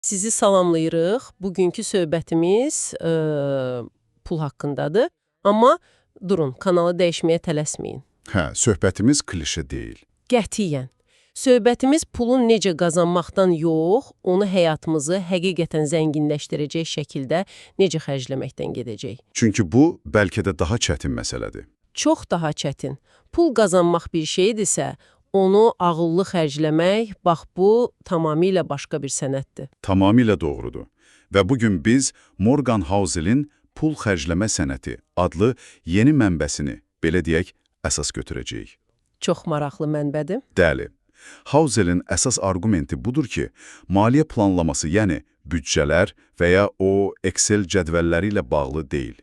Sizi salamlayırıq. Bugünkü söhbətimiz pul haqqındadır. Amma durun, kanalı dəyişməyə tələsməyin. Hə, söhbətimiz klişe deyil. Qətiyyən. Söhbətimiz pulun necə qazanmaqdan yox, onu həyatımızı həqiqətən zənginləşdirəcək şəkildə necə xərcləməkdən gedəcək. Çünki bu bəlkə də daha çətin məsələdir. Çox daha çətin. Pul qazanmaq bir şeydirsə, onu ağıllı xərcləmək, bax bu tamamilə başqa bir sənətdir. Tamamilə doğrudur. Və bugün biz Morgan Housel'in Pul Xərcləmə Sənəti adlı yeni mənbəsini, belə deyək, əsas götürəcəyik. Çox maraqlı mənbədir. Bəli. Housel'in əsas arqumenti budur ki, maliyyə planlaması, yəni büdcələr və ya o Excel cədvəlləri ilə bağlı deyil.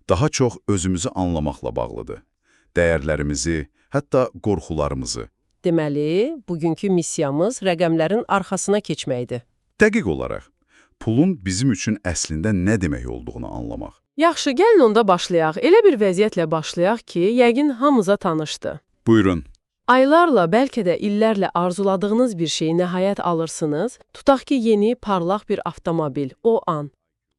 Daha çox özümüzü anlamaqla bağlıdır. Dəyərlərimizi, hətta qorxularımızı. Deməli, bugünkü missiyamız rəqəmlərin arxasına keçməkdir. Dəqiq olaraq, pulun bizim üçün əslində nə demək olduğunu anlamaq. Yaxşı, gəlin onda başlayaq. Elə bir vəziyyətlə başlayaq ki, yəqin hamımıza tanışdı. Buyurun. Aylarla, bəlkə də illərlə arzuladığınız bir şeyi nəhayət alırsınız. Tutaq ki, yeni, parlaq bir avtomobil. O an,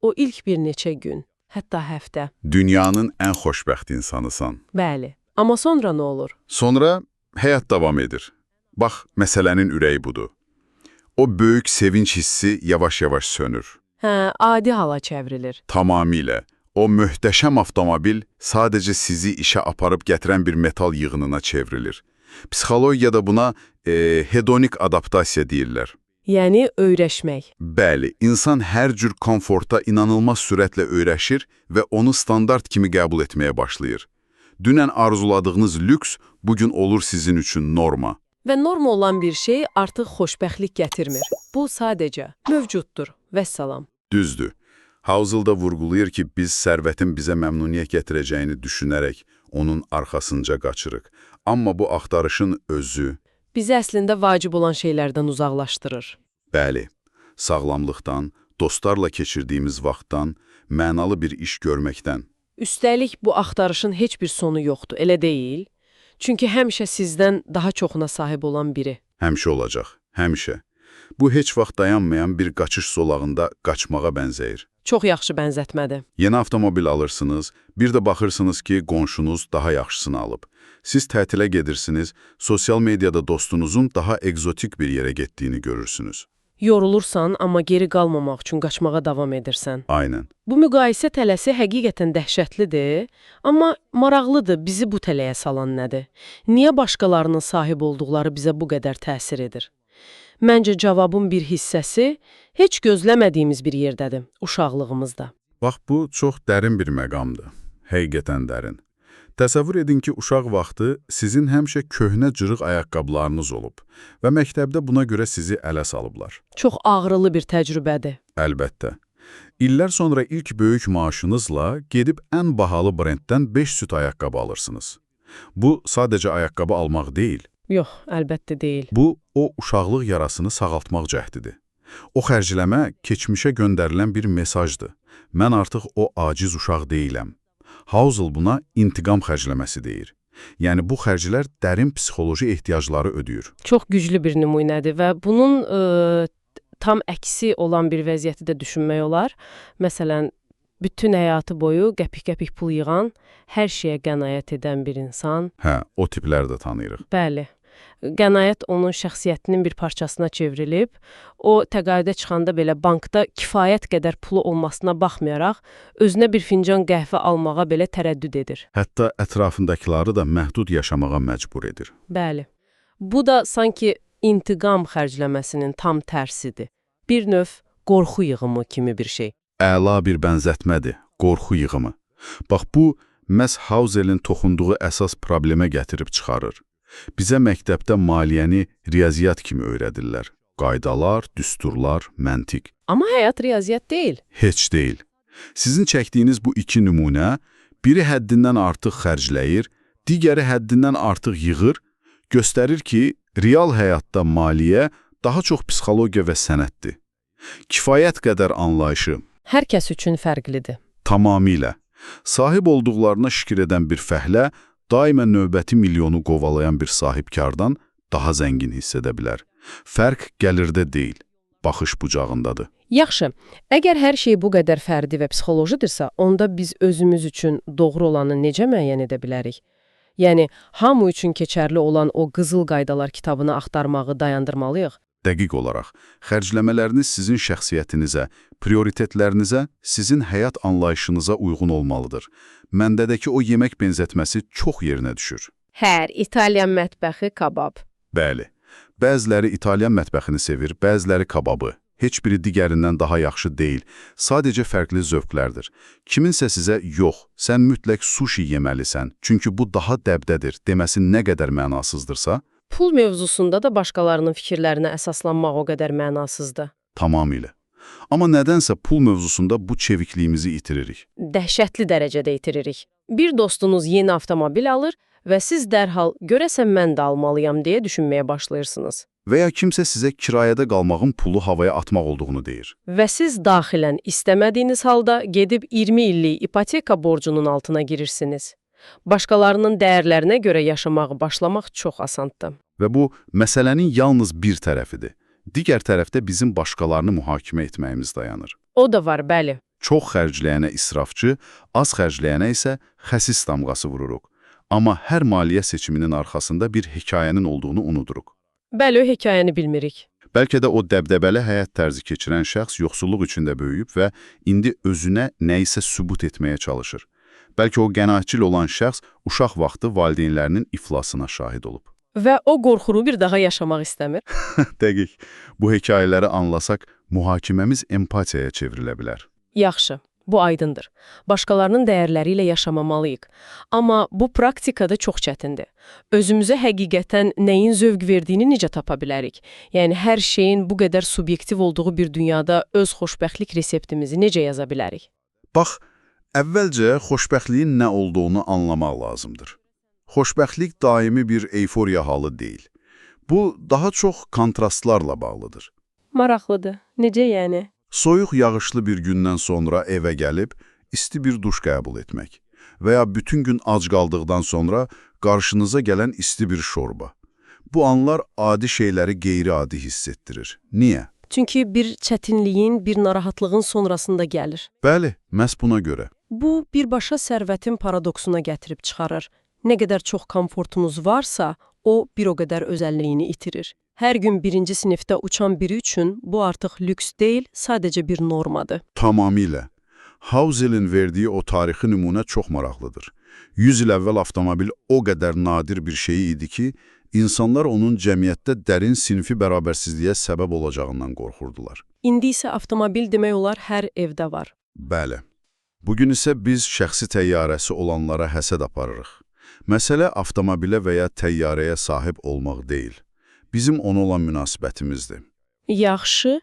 o ilk bir neçə gün, hətta həftə. Dünyanın ən xoşbəxt insanısan. Bəli. Amma sonra nə olur? Sonra həyat davam edir. Bax, məsələnin ürəyi budur. O böyük sevinç hissi yavaş-yavaş sönür. Hə, adi hala çevrilir. Tamamilə. O möhtəşəm avtomobil sadəcə sizi işə aparıb gətirən bir metal yığınına çevrilir. Psixologiyada buna hedonik adaptasiya deyirlər. Yəni öyrəşmək. Bəli, insan hər cür komforta inanılmaz sürətlə öyrəşir və onu standart kimi qəbul etməyə başlayır. Dünən arzuladığınız lüks bugün olur sizin üçün norma. Və norm olan bir şey artıq xoşbəxtlik gətirmir. Bu sadəcə mövcuddur. Vəssalam. Düzdür. Housel da vurğulayır ki, biz sərvətin bizə məmnuniyyət gətirəcəyini düşünərək onun arxasınca qaçırıq. Amma bu axtarışın özü, Bizi əslində vacib olan şeylərdən uzaqlaşdırır. bəli, sağlamlıqdan, dostlarla keçirdiyimiz vaxtdan, mənalı bir iş görməkdən. Üstəlik bu axtarışın heç bir sonu yoxdur, elə deyil? Çünki həmişə sizdən daha çoxuna sahib olan biri. Həmişə olacaq, həmişə. Bu heç vaxt dayanmayan bir qaçış zolağında qaçmağa bənzəyir. Çox yaxşı bənzətmədir. Yeni avtomobil alırsınız, bir də baxırsınız ki, qonşunuz daha yaxşısını alıb. Siz tətilə gedirsiniz, sosial mediada dostunuzun daha egzotik bir yerə getdiyini görürsünüz. Yorulursan, amma geri qalmamaq üçün qaçmağa davam edirsən. Aynen. Bu müqayisə tələsi həqiqətən dəhşətlidir, amma maraqlıdır, bizi bu tələyə salan nədir? Niyə başqalarının sahib olduqları bizə bu qədər təsir edir? Məncə cavabın bir hissəsi heç gözləmədiyimiz bir yerdədir, uşaqlığımızda. Bax, bu çox dərin bir məqamdır. Həqiqətən dərin. Təsəvvür edin ki, uşaq vaxtı sizin həmişə köhnə cırıq ayaqqabılarınız olub və məktəbdə buna görə sizi ələ salıblar. Çox ağrılı bir təcrübədir. Əlbəttə. İllər sonra ilk böyük maaşınızla gedib ən bahalı brenddən 5 süt ayaqqabı alırsınız. Bu, sadəcə ayaqqabı almaq deyil, Yox, əlbəttə deyil. bu, o uşaqlıq yarasını sağaltmaq cəhdidir. O xərcləmə keçmişə göndərilən bir mesajdır. Mən artıq o aciz uşaq deyiləm. Housel buna intiqam xərcləməsi deyir. Yəni bu xərclər dərin psixoloji ehtiyacları ödəyir. Çox güclü bir nümunədir və bunun tam əksi olan bir vəziyyəti də düşünmək olar. Məsələn, bütün həyatı boyu qəpik-qəpik pul yığan, hər şeyə qənaət edən bir insan. Hə, o tipləri də tanıyırıq. Bəli. Qənaət onun şəxsiyyətinin bir parçasına çevrilib. O təqaüdə çıxanda belə bankda kifayət qədər pulu olmasına baxmayaraq özünə bir fincan qəhvə almağa belə tərəddüd edir. Hətta ətrafındakıları da məhdud yaşamağa məcbur edir. Bəli. Bu da sanki intiqam xərcləməsinin tam tərsidir. Bir növ qorxu yığımı kimi bir şey. Əla bir bənzətmədir, qorxu yığımı. Bax bu, məhz Housel'in toxunduğu əsas problemə gətirib çıxarır. Bizə məktəbdə maliyyəni riyaziyyat kimi öyrədirlər. Qaydalar, düsturlar, məntiq. Amma həyat riyaziyyat deyil. Heç deyil. Sizin çəkdiyiniz bu iki nümunə, biri həddindən artıq xərcləyir, digəri həddindən artıq yığır, göstərir ki, real həyatda maliyyə daha çox psixologiya və sənətdir. Kifayət qədər anlayışı Hər kəs üçün fərqlidir. tamamilə. Sahib olduqlarına şükür edən bir fəhlə, daima növbəti milyonu qovalayan bir sahibkardan daha zəngin hiss edə bilər. Fərq gəlirdə deyil, baxış bucağındadır. Yaxşı, əgər hər şey bu qədər fərdi və psixolojidirsə, onda biz özümüz üçün doğru olanı necə müəyyən edə bilərik? Yəni, hamı üçün keçərli olan o qızıl qaydalar kitabını axtarmağı dayandırmalıyıq. Dəqiq olaraq, xərcləmələriniz sizin şəxsiyyətinizə, prioritetlərinizə, sizin həyat anlayışınıza uyğun olmalıdır. Məndədəki o yemək benzətməsi çox yerinə düşür. Hər İtalyan mətbəxi kabab. Bəli, bəziləri İtalyan mətbəxini sevir, bəziləri kababı. Heç biri digərindən daha yaxşı deyil, sadəcə fərqli zövqlərdir. Kiminsə sizə yox, sən mütləq sushi yeməlisən, çünki bu daha dəbdədir deməsi nə qədər mənasızdırsa, Pul mövzusunda da başqalarının fikirlərinə əsaslanmaq o qədər mənasızdır. tamamilə. Amma nədənsə pul mövzusunda bu çevikliyimizi itiririk. Dəhşətli dərəcədə itiririk. Bir dostunuz yeni avtomobil alır və siz dərhal görəsən mən də almalıyam deyə düşünməyə başlayırsınız. Və ya kimsə sizə kirayədə qalmağın pulu havaya atmaq olduğunu deyir. Və siz daxilən istəmədiyiniz halda gedib 20 illik ipoteka borcunun altına girirsiniz. Başqalarının dəyərlərinə görə yaşamağı başlamaq çox asandır. Və bu, məsələnin yalnız bir tərəfidir. Digər tərəfdə bizim başqalarını mühakimə etməyimiz dayanır. O da var, bəli. Çox xərcləyənə israfçı, az xərcləyənə isə xəsis damğası vururuq. Amma hər maliyyə seçiminin arxasında bir hekayənin olduğunu unuduruq. Bəli, o hekayəni bilmirik. Bəlkə də o dəbdəbəli həyat tərzi keçirən şəxs yoxsulluq içində böyüyüb və indi özünə nəyisə sübut etməyə çalışır. Bəlkə o qənaətcil olan şəxs uşaq vaxtı valideynlərinin iflasına şahid olub. Və o qorxunu bir daha yaşamaq istəmir. Dəqiq. Bu hekayələri anlasaq, mühakiməmiz empatiyaya çevrilə bilər. Yaxşı, bu aydındır. Başqalarının dəyərləri ilə yaşamamalıyıq. Amma bu praktikada çox çətindir. Özümüzə həqiqətən nəyin zövq verdiyini necə tapa bilərik? Yəni hər şeyin bu qədər subyektiv olduğu bir dünyada öz xoşbəxtlik reseptimizi necə yaza bilərik? Bax, əvvəlcə xoşbəxtliyin nə olduğunu anlamaq lazımdır. Xoşbəxtlik daimi bir eyforiya halı deyil. Bu, daha çox kontrastlarla bağlıdır. Maraqlıdır. Necə yəni? Soyuq yağışlı bir gündən sonra evə gəlib, isti bir duş qəbul etmək və ya bütün gün ac qaldıqdan sonra qarşınıza gələn isti bir şorba. Bu anlar adi şeyləri qeyri-adi hiss etdirir. Niyə? Çünki bir çətinliyin, bir narahatlığın sonrasında gəlir. Bəli, məhz buna görə. Bu, birbaşa sərvətin paradoksuna gətirib çıxarır. Nə qədər çox komfortunuz varsa, o bir o qədər özəlliyini itirir. Hər gün birinci sinifdə uçan biri üçün bu artıq lüks deyil, sadəcə bir normadır. Tamamilə. Hausel'in verdiyi o tarixi nümunə çox maraqlıdır. 100 il əvvəl avtomobil o qədər nadir bir şey idi ki, insanlar onun cəmiyyətdə dərin sinfi bərabərsizliyə səbəb olacağından qorxurdular. İndi isə avtomobil demək olar hər evdə var. Bəli. Bugün isə biz şəxsi təyyarəsi olanlara həsəd aparırıq. Məsələ avtomobilə və ya təyyarəyə sahib olmaq deyil. Bizim ona olan münasibətimizdir. Yaxşı,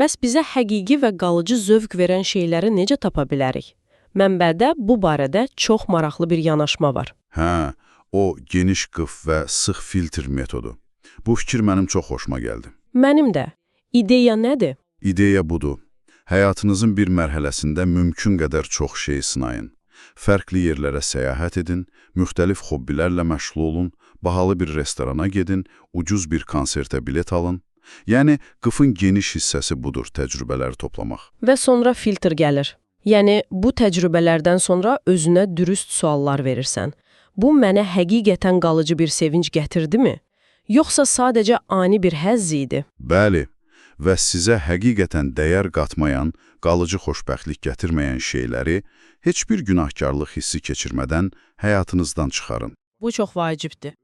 bəs bizə həqiqi və qalıcı zövq verən şeyləri necə tapa bilərik? Mənbədə bu barədə çox maraqlı bir yanaşma var. Hə, o geniş qıf və sıx filtr metodu. Bu fikir mənim çox xoşuma gəldi. Mənim də. İdeya nədir? İdeya budur. Həyatınızın bir mərhələsində mümkün qədər çox şey sınayın. Fərqli yerlərə səyahət edin, müxtəlif hobbilərlə məşğul olun, bahalı bir restorana gedin, ucuz bir konsertə bilet alın. Yəni, qıfın geniş hissəsi budur təcrübələri toplamaq. Və sonra filtr gəlir. Yəni bu təcrübələrdən sonra özünə dürüst suallar verirsən. Bu mənə həqiqətən qalıcı bir sevinc gətirdimi? Yoxsa sadəcə ani bir həzz idi? Bəli, və sizə həqiqətən dəyər qatmayan, qalıcı xoşbəxtlik gətirməyən şeyləri heç bir günahkarlıq hissi keçirmədən həyatınızdan çıxarın. Bu çox vacibdir.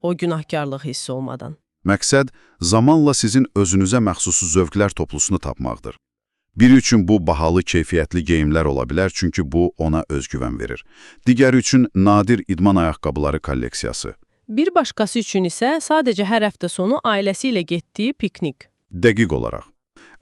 O günahkarlıq hissi olmadan. Məqsəd, zamanla sizin özünüzə məxsus zövqlər toplusunu tapmaqdır. Biri üçün bu bahalı, keyfiyyətli geyimlər ola bilər, çünki bu ona özgüvən verir. Digəri üçün nadir idman ayaqqabıları kolleksiyası. Bir başqası üçün isə sadəcə hər həftə sonu ailəsi ilə getdiyi piknik. Dəqiq olaraq.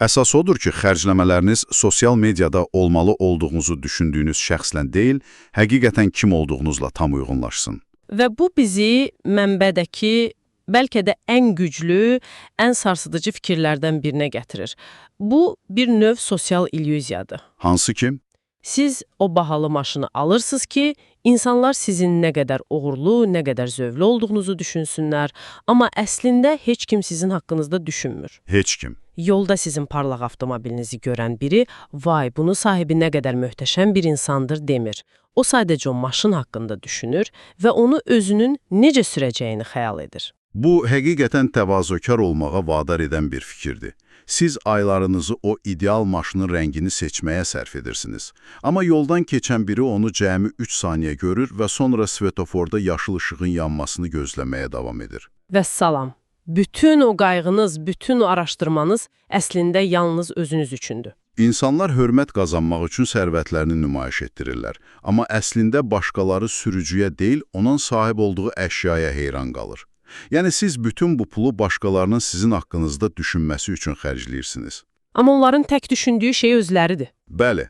Əsas odur ki, xərcləmələriniz sosial mediada olmalı olduğunuzu düşündüyünüz şəxslə deyil, həqiqətən kim olduğunuzla tam uyğunlaşsın. Və bu bizi mənbədəki bəlkə də ən güclü, ən sarsıdıcı fikirlərdən birinə gətirir. Bu bir növ sosial illüziyadır. Hansı ki? Siz o bahalı maşını alırsınız ki, insanlar sizin nə qədər uğurlu, nə qədər zövqlü olduğunuzu düşünsünlər, amma əslində heç kim sizin haqqınızda düşünmür. Heç kim. Yolda sizin parlaq avtomobilinizi görən biri, "Vay, bunun sahibi nə qədər möhtəşəm bir insandır" demir. O sadəcə o maşın haqqında düşünür və onu özünün necə sürəcəyini xəyal edir. Bu, həqiqətən təvazökar olmağa vadar edən bir fikirdir. Siz aylarınızı o ideal maşının rəngini seçməyə sərf edirsiniz. Amma yoldan keçən biri onu cəmi 3 saniyə görür və sonra svetoforda yaşıl işığın yanmasını gözləməyə davam edir. Vəssalam. Bütün o qayğınız, bütün o araşdırmanız əslində yalnız özünüz üçündür. İnsanlar hörmət qazanmaq üçün sərvətlərini nümayiş etdirirlər. Amma əslində başqaları sürücüyə deyil, onun sahib olduğu əşyaya heyran qalır. Yəni siz bütün bu pulu başqalarının sizin haqqınızda düşünməsi üçün xərcləyirsiniz. Amma onların tək düşündüyü şey özləridir. Bəli,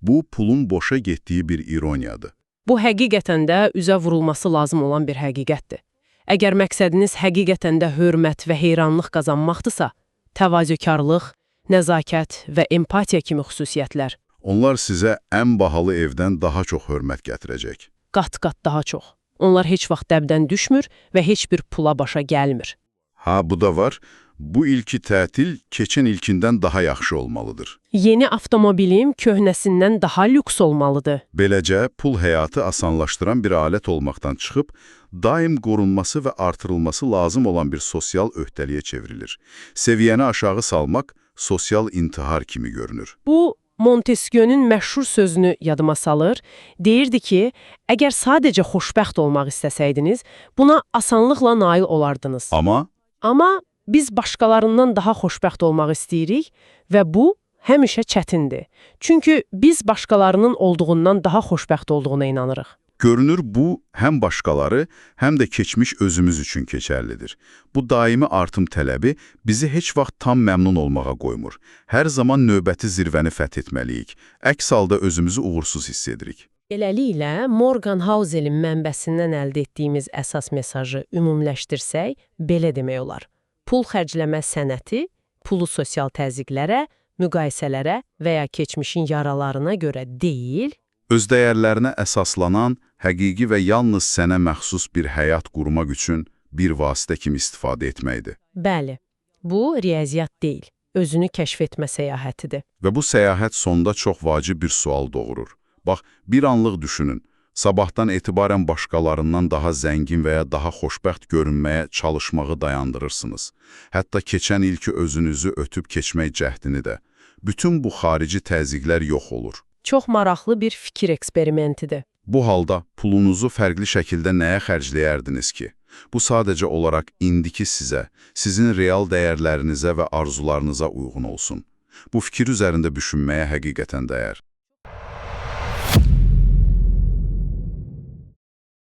bu pulun boşa getdiyi bir ironiyadır. Bu həqiqətən də üzə vurulması lazım olan bir həqiqətdir. Əgər məqsədiniz həqiqətən də hörmət və heyranlıq qazanmaqdırsa, təvazökarlıq, nəzakət və empatiya kimi xüsusiyyətlər Onlar sizə ən bahalı evdən daha çox hörmət gətirəcək. qat-qat daha çox. Onlar heç vaxt dəbdən düşmür və heç bir pula başa gəlmir. Ha, bu da var. Bu ilki tətil keçən ilkindən daha yaxşı olmalıdır. Yeni avtomobilim köhnəsindən daha lüks olmalıdır. Beləcə, pul həyatı asanlaşdıran bir alət olmaqdan çıxıb, daim qorunması və artırılması lazım olan bir sosial öhdəliyə çevrilir. Səviyyəni aşağı salmaq sosial intihar kimi görünür. Bu, Montesquieu-nun məşhur sözünü yadıma salır. Deyirdi ki, əgər sadəcə xoşbəxt olmaq istəsəydiniz, buna asanlıqla nail olardınız. Amma Amma biz başqalarından daha xoşbəxt olmaq istəyirik və bu həmişə çətindir. Çünki biz başqalarının olduğundan daha xoşbəxt olduğuna inanırıq. görünür bu həm başqaları, həm də keçmiş özümüz üçün keçərlidir. Bu daimi artım tələbi bizi heç vaxt tam məmnun olmağa qoymur. Hər zaman növbəti zirvəni fəth etməliyik. Əks halda özümüzü uğursuz hiss edirik. Beləliklə, Morgan Hausel'in mənbəsindən əldə etdiyimiz əsas mesajı ümumiləşdirsək, belə demək olar. Pul xərcləmə sənəti, pulu sosial təzyiqlərə, müqayisələrə və ya keçmişin yaralarına görə deyil, Öz dəyərlərinə əsaslanan, həqiqi və yalnız sənə məxsus bir həyat qurmaq üçün bir vasitə kimi istifadə etməkdir. bəli, bu riyaziyyat deyil, özünü kəşf etmə səyahətidir. Və bu səyahət sonda çox vacib bir sual doğurur. Bax, bir anlıq düşünün. Sabahdan etibarən başqalarından daha zəngin və ya daha xoşbəxt görünməyə çalışmağı dayandırırsınız. Hətta keçən ilki özünüzü ötüb keçmək cəhdini də. Bütün bu xarici təzyiqlər yox olur. Çox maraqlı bir fikir eksperimentidir. Bu halda pulunuzu fərqli şəkildə nəyə xərcləyərdiniz ki? Bu sadəcə olaraq indiki sizə, sizin real dəyərlərinizə və arzularınıza uyğun olsun. Bu fikir üzərində düşünməyə həqiqətən dəyər.